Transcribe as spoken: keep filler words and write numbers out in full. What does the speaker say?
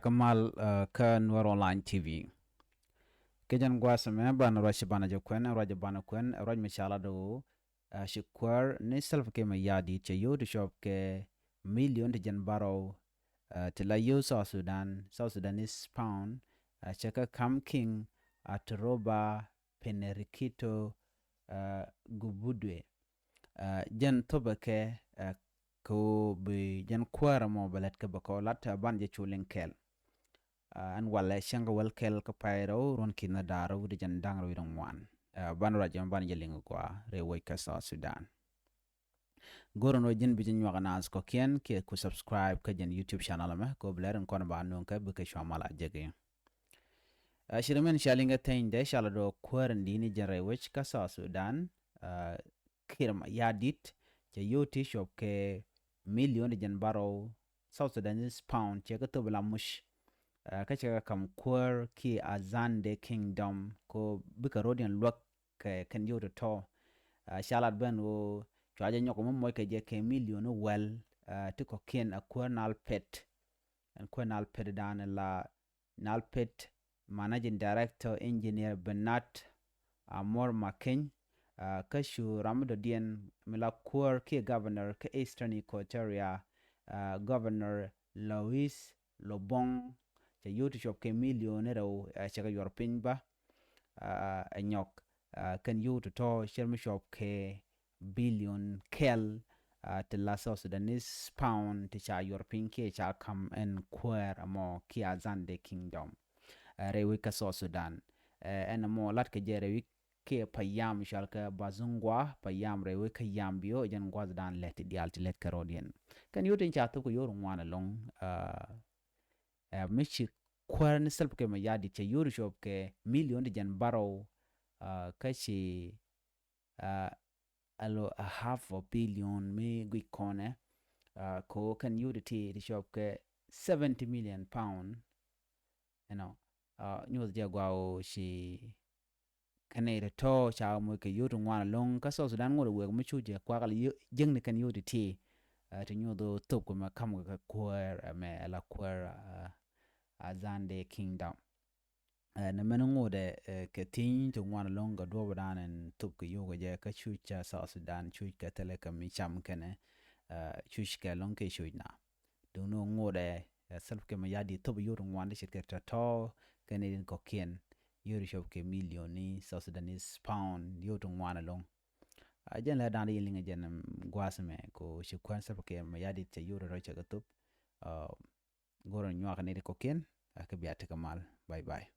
Kä mal kä Nuɛr Online T V. Kɛ jɛn gua̱a̱th ɛmɛ banɛ ruac, banɛ jɛ kuɛn, ruac, banɛ kuɛn ruac mi ca lat ɣöö ci kuäär ni Salva Kiir Mayardit cɛ yio̱w ti cuɔp kɛ million ti jiɛn bärɔw ti la yio̱w South Sudan, South Sudanese pound, cɛ kɛ ka̱m King Atroba Penerikito Gubudwe. Jɛn thopɛ kɛ kɛ ɣöö bi jɛn kuäärä mɔ bɛ lät kɛ bɛ kɔ lat, banɛ jɛ cu liŋ kɛɛl. Ɛn walɛ cäŋ kɛ wäl kɛl kä pay rɛw ruɔ̱n ki̱n da̱ŋ rɛw wi̱cdɛ jiɛn da̱ŋ rɛw wi̱cdɛ ŋuan. Banɛ ruac ɛmɛ banɛ jɛ liŋ gɔaa rɛy wec kä South Sudan. Go̱rä ni ɣöö ji̱n bi ji̱ nyuak naath kɔ̱kiɛn kiɛ ku subscribe kä jɛn YouTube channel ɛmɛ kɛ ɣöö bi lɛr in kɔn ba nööŋ kɛ bikɛ cua mal a jek i̱. Ci ri min ca liŋ kɛ theny dee ca la dɔɔ kuäär in di̱i̱t ni jɛn rɛy wec kä South Sudan. Kiir Mayardit cɛ yio̱w ti cuɔp kɛ million ti jiɛn bärɔw South Sudanese pound, cɛ kɛ thop la muc. Kä cɛ kɛ ka̱m kuäär kiɛ Azande Kingdom kɛ ɣöö bikɛ ro̱diɛn luäk kɛ kɛn yio̱w tɔ̱tɔ̱. Ca lat ben ɣöö cua jɛ nyɔk mi muɔc kɛ jɛ kɛ million wäl ti kɔ̱kiɛn a kuäär Nalpet. Ɛn kuäär Nalpet dan la Nalpet Managing Director Engineer Bernard Amor Makeny, kä cu ram mi dɔ̱diɛn mi la kuäär kiɛ governor kä Eastern Equatoria, Governor Louis Lobong, cɛ yio̱w ti cuɔp kɛ million rɛw, cɛ kɛ yuɔr piny bä. Ɛ nyɔk kɛn yio̱w tɔ̱tɔ̱ cɛ mi cuɔp kɛ billion kɛl ti la South Sudanese pound ti ca yuɔr piny kiɛ ca ka̱m ɛn kuäär ɛmɔ kiɛ Azande Kingdom rɛy wec kä South Sudan. Ɛn ɛmɔ lat kɛ jɛ rɛy wec kiɛ payam cual kɛ Bazungwa, payam rɛy wec kä Yambio, jɛn gua̱thdan lät ti diaal ti lät kɛ rɔ̱diɛn. Kɛn yio̱w tin ca thop kɛ yio̱w ri ŋuan ɛlɔ̱ŋ. Mi ci kuäär ni Salva Kiir Mayardit cɛ yio̱w ti cuɔp kɛ million ti jiɛn bärɔw, kä ci alo a half a billion mi guic kɔnɛ. Kɛ ɣöö kɛn yio̱w ti ti ti cuɔp kɛ seventy million pound. Ɛnɔ nyuɔth jɛ gɔaa ɣöö ci kɛn nɛy tɔ̱tɔ̱ ca moc kɛ yio̱w ti ŋuan ɛlɔ̱ŋ kä South Sudan ŋot ɛ wek mi cu jɛ kuak ala jiäkni kɛn yio̱w ti ti. Ti nyuɔth ɣöö thop kɛ mɛ ka̱m kɛ kuäär ɛmɛ ala kuäär Azande Kingdom. Nɛ mɛn ŋotdɛ kɛ thi̱ny ti ŋuan ɛlɔ̱ŋ kɛ duɔ̱ɔ̱pdan ɛn thop kɛ yio̱w kɛ jɛ kä cuc ca South Sudan, cuc kɛ thilɛ kɛ mi cam kɛnɛ, cuc kɛ ɛlɔ̱ŋ kɛ cuc na. Duŋni ŋotdɛ Salva Kiir Mayardit thop yio̱w ti ŋuan ti ce̱tkɛ tɔ̱tɔ̱ kɛnɛ din kɔ̱kiɛn yio̱w ti cuɔp kɛ million ni South Sudanese pound yio̱w ti ŋuan ɛlɔ̱ŋ. Jɛn lɛ da̱a̱n di yɛn liŋɛ jɛn gua̱a̱th mɛ ko ci kuäär Salva Kiir Mayardit cɛ yio̱w ti tɔ̱ cɛ kɛ thop. Go̱rä nyuak ni di kɔ̱kiɛn. Kä bia tekɛ mal. Bye bye.